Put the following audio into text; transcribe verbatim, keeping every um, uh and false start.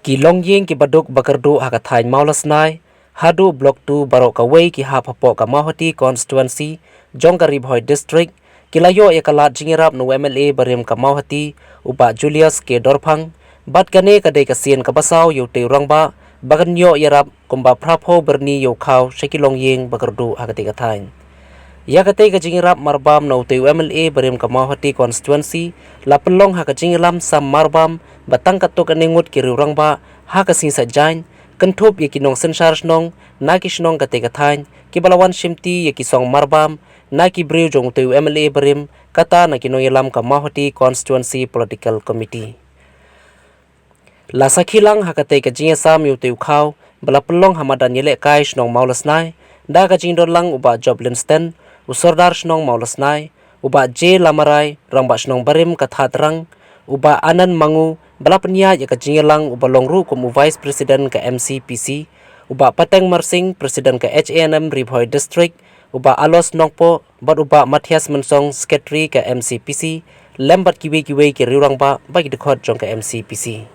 Ki longïing kiba duk ba kyrduh ha ka thaiñ Mawlasnai haduh Block two baroh kawei ki hap hapoh ka Mawhati Constituency jong ka Ri Bhoi District ki la ïoh ïa ka lad jingïarap na u M L A barim ka Mawhati, u Bah Julius K Dorphang, bad kane ka dei ka sien kaba saw ïa utei u rangbah ba kan ïoh ïarap kumba phra phew byrni ïa u khaw sha ki longïing ba kyrduh ha katei ka thaiñ. Ïa katei ka jingïarap marbam na utei u M L A barim ka Mawhati Constituency la pynlong ha ka jingïalam sam marbam ba tang katto katne ngut ki rangbah ha ka sngi Saitjaiñ, kynthup ïa ki nongsynshar shnong na ki shnong katei ka thaiñ kiba la wan shimti ïa ki song marbam na ki briew jong utei u M L A barim, kata na ki nongïalam ka Mawhati Constituency Political Committee. La sakhi lang ha katei ka jingïasam ïa utei u khaw ba la pynlong ha madan ïalehkai shnong Mawlasnai da ka jingdon lang u Bah Job Linsten, u Sordar shnong Mawlasnai, u Bah J Lamarai, rangbah shnong barim ka Thadtrang, u Bah Anand Mangu, ba la pynïaid ïa ka jingïalang uba long ruh kum u Vice President ka M C P C, u Bah Pateng Marsing, President ka H A N M Ri Bhoi District, u Bah Alos Nongpoh, bad u Bah Mathias Mynsong, Secretary ka M C P C, lem bad kiwei kiwei ki rangbah bad ki dkhot jong ka M C P C.